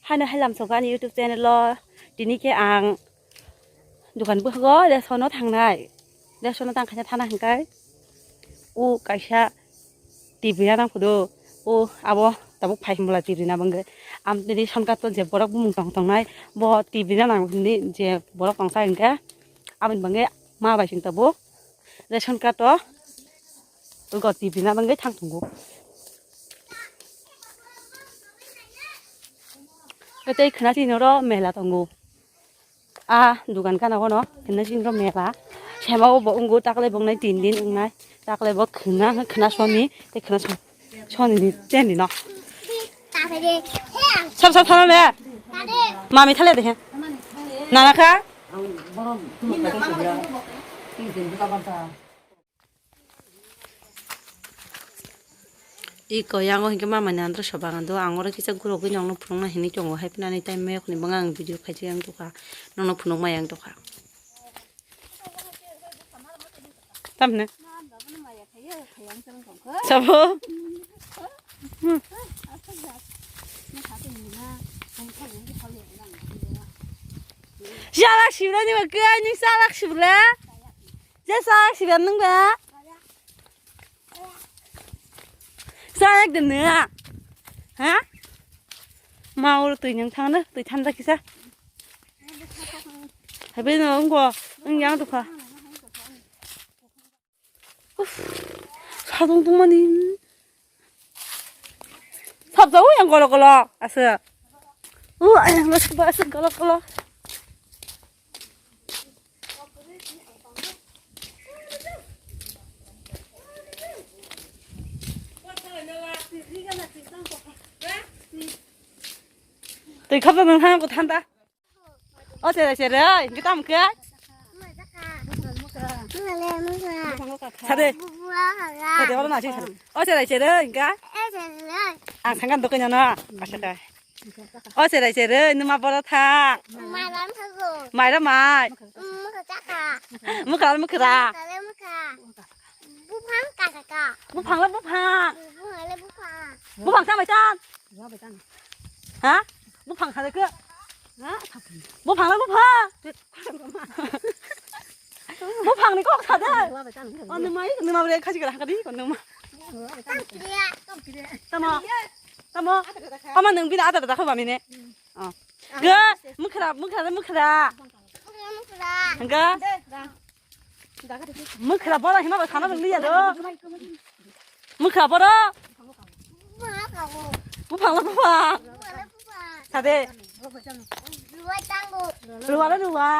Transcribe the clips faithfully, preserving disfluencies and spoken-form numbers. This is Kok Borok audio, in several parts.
Haino hai lamsogo ani YouTube channel o, tini khe ang dukan bwskango ration o thangnai. Ration o tang khaina thana hwnkhe o kaisa T V na nang phudo. O abo tabuk phai hwnbwla T V na bangwi. Am tini ration card o je borok bumung tong tongnai, bo T V na nang hwnwi je borok tongsa hwnkhe aboni bangwi ma bai chwng tabuk ration card o. Ugo T V na bangwi thang tongo. Tei khwna chini oro mela tongo. A dukan gana gono khwna chini oro mela. Sema o bo wngo, takle bo wngnai tin din wngnai. Takle bo khwna, khwna soni, tei khwna soni, soni ni ten dino. Sab sab thana le. Mami thale de he. Nana kha. Iko yango hinkhe mama ni andro soba ang do, ang oro kisa gurogwi nokno phunukna hinwi tongo, hai phano ani time mayok ni bwkha ang video khaijak yang tongkha, nokno phunukma yang tongkha. Tamni. Sabo. Salak sibra ni ba kai ni salak sibra. Je salak sibra nung ba. Salak de ne. Ha? Ma ur tui nang thang na, tui thanda kisa. Habe no ngo, ngyang to kha. Uff, sadung tungmani. Sabjao yang golo golo, asa. U, ayang lo saba asa golo golo. Tui khapjak nang thang ko thanda. O cherai cherai, hingke tamo khe? Sade. Sade, oro na sing sade. O cherai cherai, hingke? Ang sangkan dokoi nyono. Asaka. O cherai cherai, numa boro tha. Mairam mai. Mukra mukra. Buphang kaka. Buphang la buphang. Buphang la buphang. Buphang tamo chan. Ha? Buphang sa de khe. Ha? Buphang la buphang. Buphang ni kok sa de. Wa bai tang. O numa, numa bre khaji kara hakadi ko numa. Tamo. Tamo. Ama nung bini ada ada kha ba mine. O. Ge, mukra, mukra, mukra. Mukra. Ge. Mukra boro hima bai khana liya do. Mukra boro. Buphang la buphang. Sade. Ruwa la ruwa.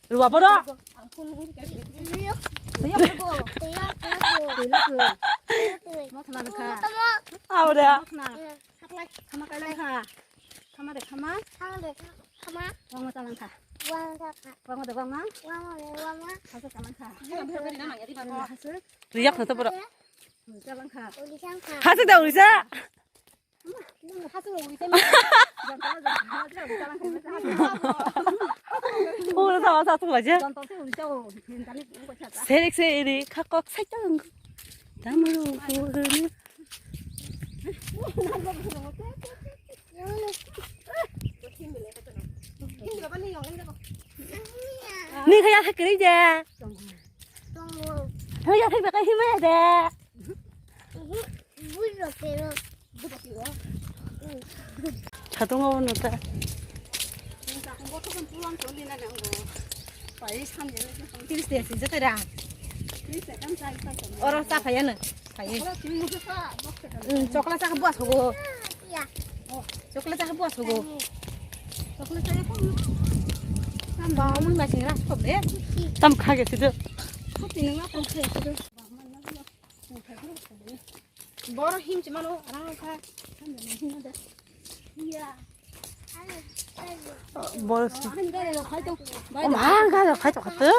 Ruwa boro. Aure. Khama kai lang kha. Khama de khama. Khama de khama. Wang ma ta lang kha. Wang ta kha. Wang ma de wang ma. Wang ma de wang ma. Hasa ta lang kha. Hasa. Riyak na to boro. Ta lang kha. Uri sang kha. Hasa da uri sa. Hasa uri sa. Uri sa, hasa tu aja. Serik se iri khakok sai ta lang. Tamaro ko. Ni kaya hakri ja. Kaya hakri kaya himaya ja. Satung o no ta. Oro ta phaya no. Phaya. Chokla chakha bua sogo. Chokla chakha bua sogo. Ba mun ma singra sob de. Tam kha ge sido. Khoti nang tam kha ge sido. Boro him chimano rang kha. Boro si. O ma ga ga khai to khatu.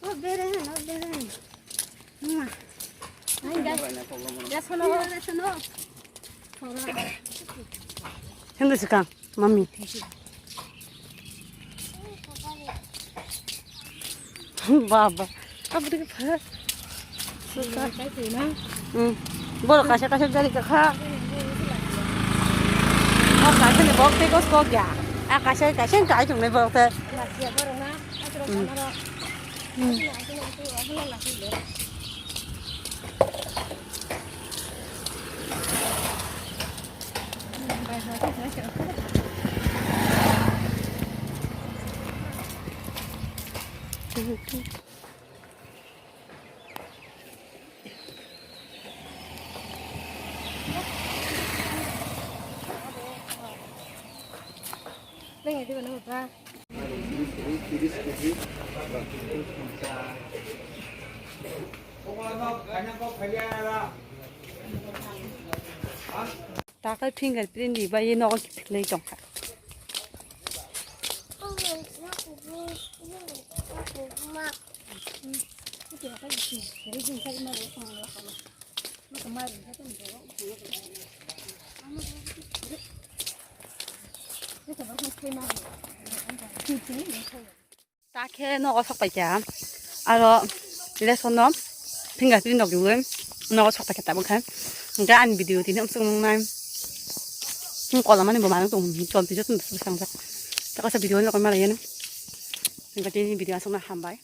O bere no bere. Hindu sikang. Mami. Baba. Abdi ke pha. Suka. Hmm. Boro kasa kasa gari ka kha. Bok tei kos kok ya. A kaisa kaisa kai tongnai bok tei. Hmm. Takai fingerprint ni bai nogo kiphilwi tongkha. Ta khe nogo sok paikha. Aro lesson no fingerprint rok riwi nogo sok paikha tabuk khe. Hwnkhe ani video tini amsuk nungnai. Kolamani bo manuk tong chol twi joto sangjak. Ta kaisa video ni rokoi malai yani. Hwnkhe tini video aswk no hambai.